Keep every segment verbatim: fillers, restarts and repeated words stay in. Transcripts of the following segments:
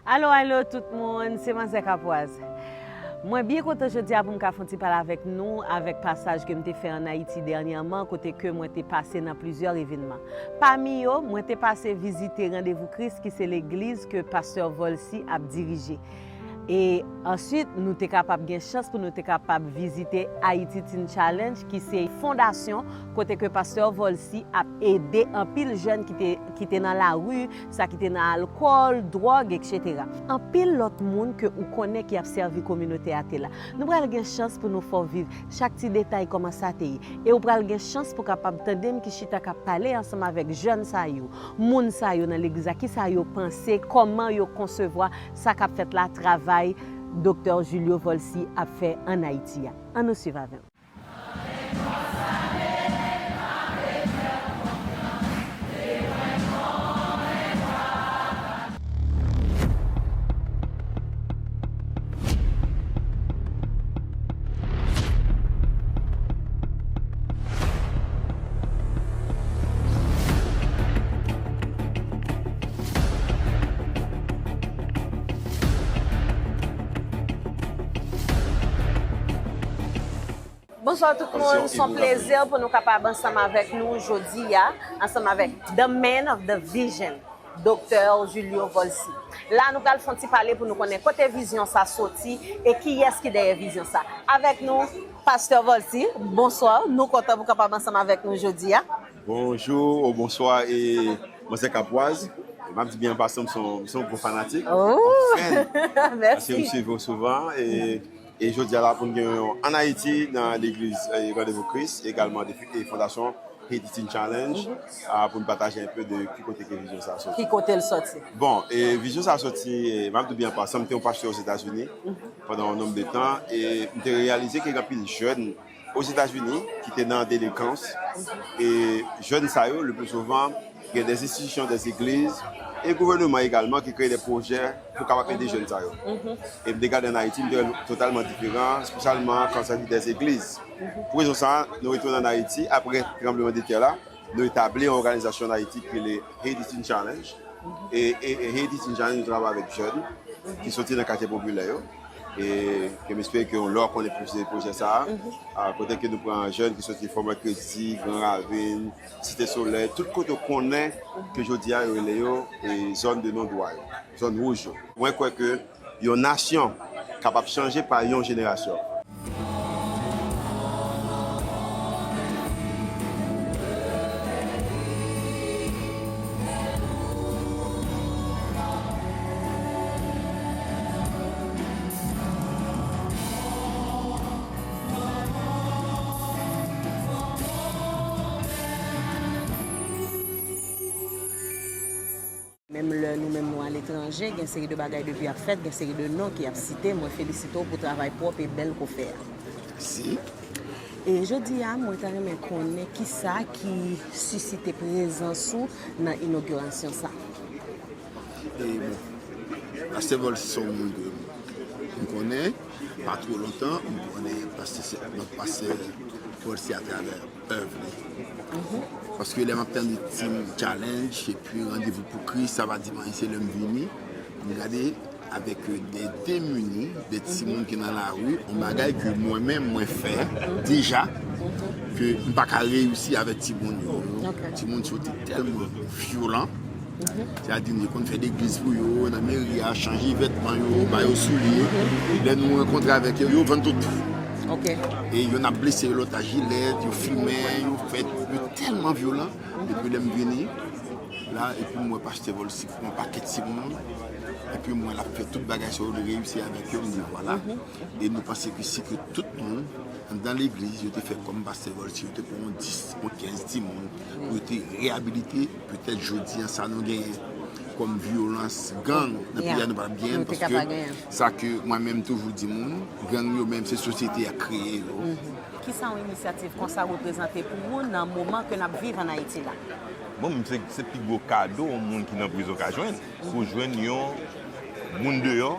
Alo, alo tout moun, se Manzè Kapwaz. Mwen byen kontan jodi a pou m ka fè yon ti pale avèk nou, avèk pasaj ke m te fè ann Ayiti dènyèman, kote ke mwen te pase nan plizyè evènman. Pami yo, mwen te pase vizite Randevou Kris, ki se legliz ke pastè Volcy ap dirije. E answit, nou te kapab gen chans pou nou te kapab vizite Haiti Teen Challenge, ki se fondasyon kote ke pastè Volcy ap ede anpil jèn ki te, ki te nan lari, sa ki te nan alkòl, dwòg, etsetera. Anpil lòt moun ke ou konnen ki ap sèvi kominote a te la. Nou pral gen chans pou nou fè w viv chak ti detay kòman sa te ye. E ou pral gen chans pou kapab tande m ki chita k ap pale ansanm avèk jèn sa yo, moun sa yo nan legliz la, kisa yo panse, kòman yo konsevwa sa k ap fèt la, travay Doktè Julio Volcy ap fè ann Ayiti a. Ann nou swiv avè m. Bonswa tout moun, se yon plezi pou nou kapab ansanm avèk nou jodi a, ansanm avèk The Man of the Vision, Doktè Julio Volcy. La, nou pral fè yon ti pale pou nou konnen kote vizyon sa soti e kiyès ki dèyè vizyon sa. Avèk nou, Pastè Volcy, bonswa, nou kontan pou kapab ansanm avèk nou jodi a. Bonjou, ou bonswa, e Manzè Kapwaz. M ap di byen an pasan, m se yon, m se yon gwo fanatik. Oh! Fan. Paske m swiv ou souvan. E, e jodi a la pou n gen yon ann Ayiti nan legliz, e, Randevou Kris, egalman de, e Fondasyon Haiti Teen Challenge, a, pou n pataje enpe de ki kote ke vizyon sa a soti. Ki kote l soti? Bon, e vizyon sa a soti, e, m ap di byen an pasan, m te yon pastè Ozetazini pandan yon nonb de tan, e m te reyalize ke gen anpil jèn Ozetazini ki te nan delenkans. E jèn sa yo, le pli souvan, gen de enstitisyon, de legliz, e gouvènman egalman ki kreye de pwojè pou kapab ede jèn sa yo. E m te gade ann Ayiti, m te wè l totalman diferan, espesyalman kan sa ki de legliz. Pou rezon sa a, nou retounen ann Ayiti apre tranblemanntè la, nou etabli yon òganizasyon ann Ayiti ki rele Haiti Teen Challenge. E, e, e Haiti Teen Challenge, nou travay avèk jèn ki soti nan katye popilè yo. E ke m espere ke yon lè w ap konnen plis de pwojè sa a. A, kote ke nou pran jèn ki soti Fò Mèkredi, Gran Ravin, Site Solèy, tout kote w konnen ke jodi a yo rele yo, e, zòn de non dwa yo, zòn wouj yo. Mwen kwè ke yon nasyon kapab chanje pa yon jenerasyon. Menm lè nou menm nou aletranje, gen seri de bagay depi ap fèt, gen seri de non ki ap site. Mwen felisite w pou travay pwòp e bèl ke w fè a. Mèsi. E jodi a, mwen ta renmen konnen kisa ki sisite prezans ou nan inogirasyon sa. E bon, Pastè Volcy se yon moun ke m konnen, pa twò lontan, m konnen Pastè, Pastè Volcy atravè èv li. Paske lè m ap tande Teen Challenge epi Randevou pou Kris, sa pa dimanch, se lè m vini, m gade avèk, euh, de demini, de timoun ki nan lari, yon bagay ke mwen menm mwen fè deja, ke m pa ka reyisi avèk timoun yo. Ok. Timoun soti tèlman vyolan. Sètadi, nou konn fè legliz pou yo, nan meri a, chanje vètman yo, ba yo soulye. Lè nou rankontre avèk yo, yo vann tout. Ok. E yo n ap blese yo, lòt a jilèt, yo fimen, yo fè, yo tèlman vyolan. Epi lè m vini la, epi m wè Pastè Volcy pran yon pakèt timoun, epi m wè l ap fè tout bagay sa yo, li reyisi avèk yo, m di, vwala. E nou panse ke si ke tout moun anndan legliz, yo te fè kòm Pastè Volcy, yo te pran yon dis, yon kenz timoun, pou yo te reyabilite, petèt jodi a, sa nou genyen kòm vyolans, gang, nan peyi a, nou pa t ap genyen l, paske sa ke mwen menm toujou di moun, gang yo menm, se sosyete a kreye yo. Kisa yon inisyativ konsa reprezante pou ou nan moman ke n ap viv ann Ayiti la? Bon, menm se, se pi gwo kado yon moun ki nan prizon ka jwenn. Pou jwenn yon moun deyò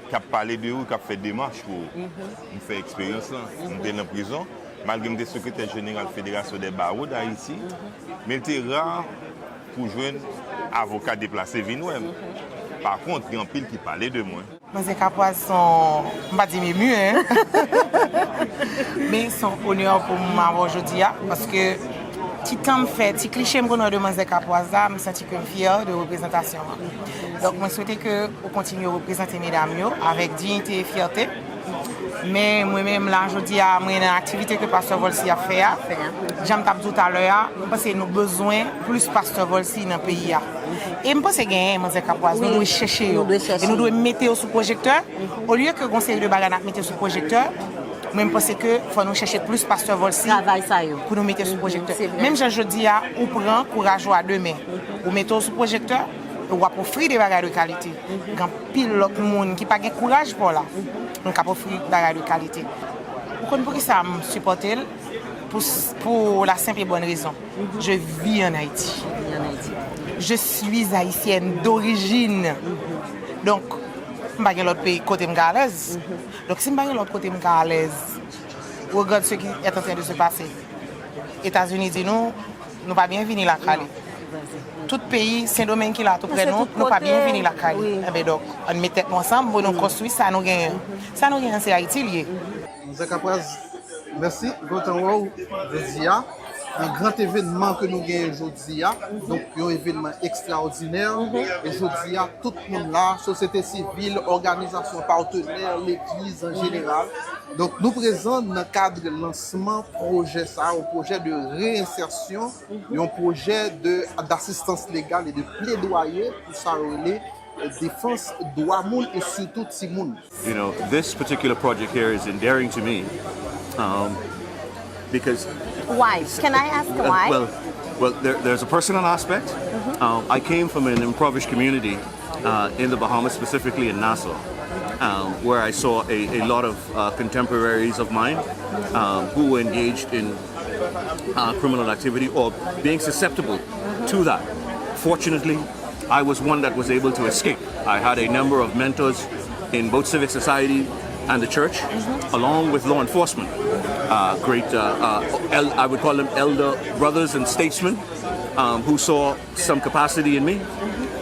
k ap pale de ou, k ap fè demach pou ou. M fè eksperyans lan. M te nan prizon, Malgre m te sekretè jeneral Federasyon dè Bawo d Ayiti, men l te ra pou jwenn avoka deplase vin wè m. Pa kont, gen anpil ki pale de mwen. Manzè Kapwaz se yon, m pa di m emu, en. Men se yon onè pou m avè w jodi a, paske ti tan m fè, ti kliche m konnen w de Manzè Kapwaz la, m santi ke m fyè de reprezantasyon an. Donk, mwen swete ke ou kontinye reprezante medam yo avèk diyite e fyète. Men mwen menm la, jodi a, mwen nan aktivite ke pastè Volcy ap fè a. Jan m t ap di w talè a, m panse nou bezwen plis pastè Volcy nan peyi a. E m panse genyen, manzè Kapwaz, nou dwe chèche yo. E nou dwe mete yo sou pwojektè. Olye ke gon seri de bagay n ap mete sou pwojektè, mwen m panse ke fò nou chèche plis pastè Volcy pou nou mete sou pwojektè. Menm jan jodi a, ou pran kouraj ou a demen. Ou mete w sou pwojektè, e w ap ofri de bagay de kalite. Gen anpil lòt moun ki pa gen kouraj pa w la. Nou k ap ofri bagay de kalite. Ou konn poukisa m sipòte l? Pou, s- pou la simple et bonne raison. Je vis en Haïti. Je suis haïtienne d'origine. Donk, m pa gen lòt peyi kote m ka alèz. Donk, si m pa gen lòt kote m ka alèz, regarde ce qui est en train de se passer. Etazini di nou, nou pa byenvini lakay li. Tout peyi, Sendomeng ki la tou prè nou, nou pa byenvini lakay li. Enben donk, ann met tèt nou ansanm pou nou konstwi sa nou genyen. Sa nou genyen, se Ayiti l ye. Manzè Kapwaz, mèsi. M kontan wè w jodi a. Yon gran evènman ke nou genyen jodi a. Donk, yon evènman ekstraòdinè. E jodi a, tout moun la, sosyete sivil, òganizasyon patenè, legliz an jeneral. Donk, nou prezan nan kad lansman pwojè sa, yon pwojè de reyensèsyon, yon pwojè de, d'asistance légale et de plaidoyer pou sa yo rele, euh, defans dwa moun e sitou timoun. You know, this particular project here is endearing to me, um, because Why? Can I ask uh, why? Well, well, there, there's a personal aspect. Um, I came from an impoverished community uh, in the Bahamas, specifically in Nassau, um, where I saw a, a lot of uh, contemporaries of mine um, who were engaged in uh, criminal activity or being susceptible to that. Fortunately, I was one that was able to escape. I had a number of mentors in both civic society and the church, along with law enforcement. Uh, great, uh, uh, el- I would call them elder brothers and statesmen um, who saw some capacity in me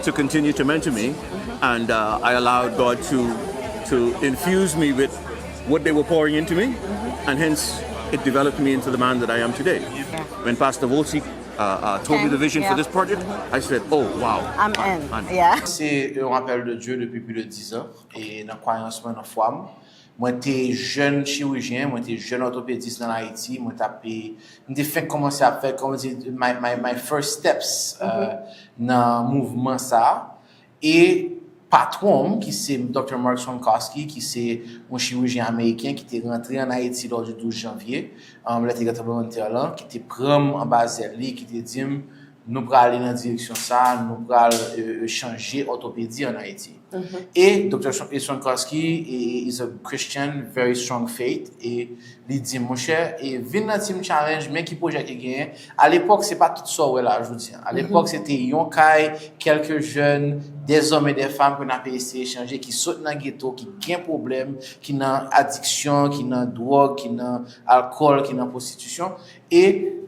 to continue to mentor me, and uh, I allowed God to to infuse me with what they were pouring into me, and hence it developed me into the man that I am today. When Pastor Volcy uh, uh, told me the vision for this project, I said, "Oh wow, I'm in." Yeah. C'est un appel de Dieu depuis plus de dix ans, et dans croyance, dans foi, Mwen te jèn chirijyen, mwen te jèn òtopedis nan Ayiti, mwen t ap, m te fenk kòmanse ap fè, kòman di, my, my, my first steps euh, nan mouvman sa a. E patwon m, ki se Doktè Mark Swiontkowski, ki se yon chirijyen ameriken ki te rantre ann Ayiti lò di douz janvye, um, lè te gen tranblemanntè lan, ki te pran m anba zèl li, ki te di m, nou prale nan direksyon sa a, nou pral euh, euh, chanje òtopedi ann Ayiti. E Doktè Swiontkowski is a Christian, very strong faith, e li di, monchè, e vin nan Team Challenge, men ki pwojè ki genyen. Alepòk, se pa tout sa w wè la jodi a. Alepòk, se te yon kay, kèlke jèn, des hommes et des femmes ke n ape eseye chanje, ki sot nan geto, ki gen pwoblèm, ki nan adiksyon, ki nan dwòg, ki nan alkòl, ki nan pwostitisyon. E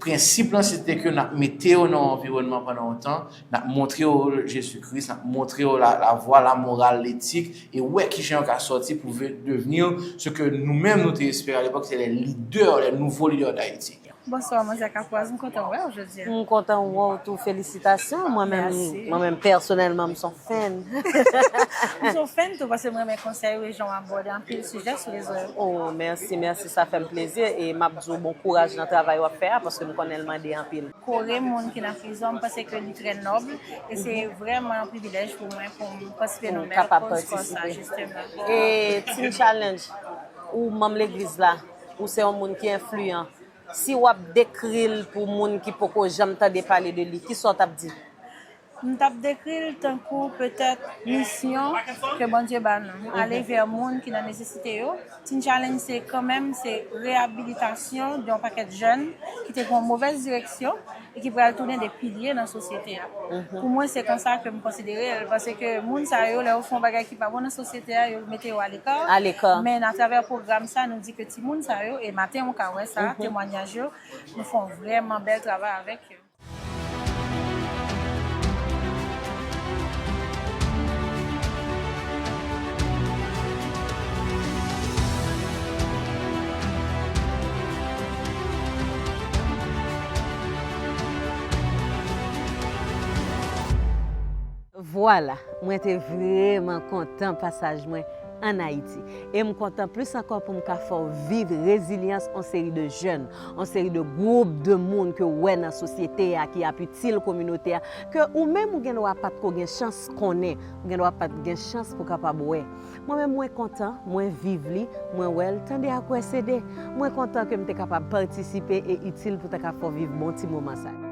prensip lan, se te ke n ap mete yo nan yon anviwònman pandan yon tan, n ap montre yo Jezi Kris, n ap montre yo la, la voie, la morale, l'éthique, e wè kijan yo ka sòti pou ve- devenir ce que nou menm nou te espere à l'époque, se les leaders, les nouveaux leaders d'Haïti. Bonswa, manzè Kapwaz, m kontan wè w jodi a. M kontan wè w tou, felisitasyon. Mwen menm, mwen menm pèsonèlman, m son fan. M son fan tou, paske m renmen konsèy w e jan w abòde anpil sijè sou rezo yo. Oh, mèsi, mèsi, sa fè m plezi e m ap di w bon kouraj nan travay w ap fè a, paske m konnen l mande anpil. Kore moun ki nan prizon, m panse ke li trè nòb, e se vrèman yon privilèj pou mwen pou m patisipe nan bèl koz kò sa, jisteman. E Teen Challenge, ou manm legliz la, ou se yon moun ki enfliyan. Si w ap dekri l pou moun ki poko janm tande pale de li, kisa w t ap di? M t ap dekri l tankou petèt misyon ke Bondye ba nou, ale vè moun ki nan nesesite yo. Teen Challenge se kanmenm se reyabilitasyon de yon pakèt jèn ki te pran yon movèz direksyon e ki pral tounen de pilye nan sosyete a. Pou mwen, se konsa ke m konsidere l, paske moun sa yo, lè yo fè yon bagay ki pa bon nan sosyete a, yo mete yo aleka. Aleka. Men atravè pwogram sa, nou di ke timoun sa yo, e maten ou ka wè sa, temwanyaj yo, nou fè yon vrèman bèl travay avèk yo. Vwala, mwen te vrèman kontan pasaj mwen ann Ayiti. E m kontan plis ankò pou m ka fè w viv rezilyans yon seri de jèn, yon seri de gwoup de moun ke w wè nan sosyete a ki ap itil kominote a, ke ou menm ou gen dwa pa t ko gen chans konnen, ou gen dwa pa t gen chans pou kapab wè. Mwen menm mwen kontan, mwen viv li, mwen wè l, tande ak wè se de. Mwen kontan ke m te kapab patisipe e itil pou ta ka fè w viv bon ti moman sa yo.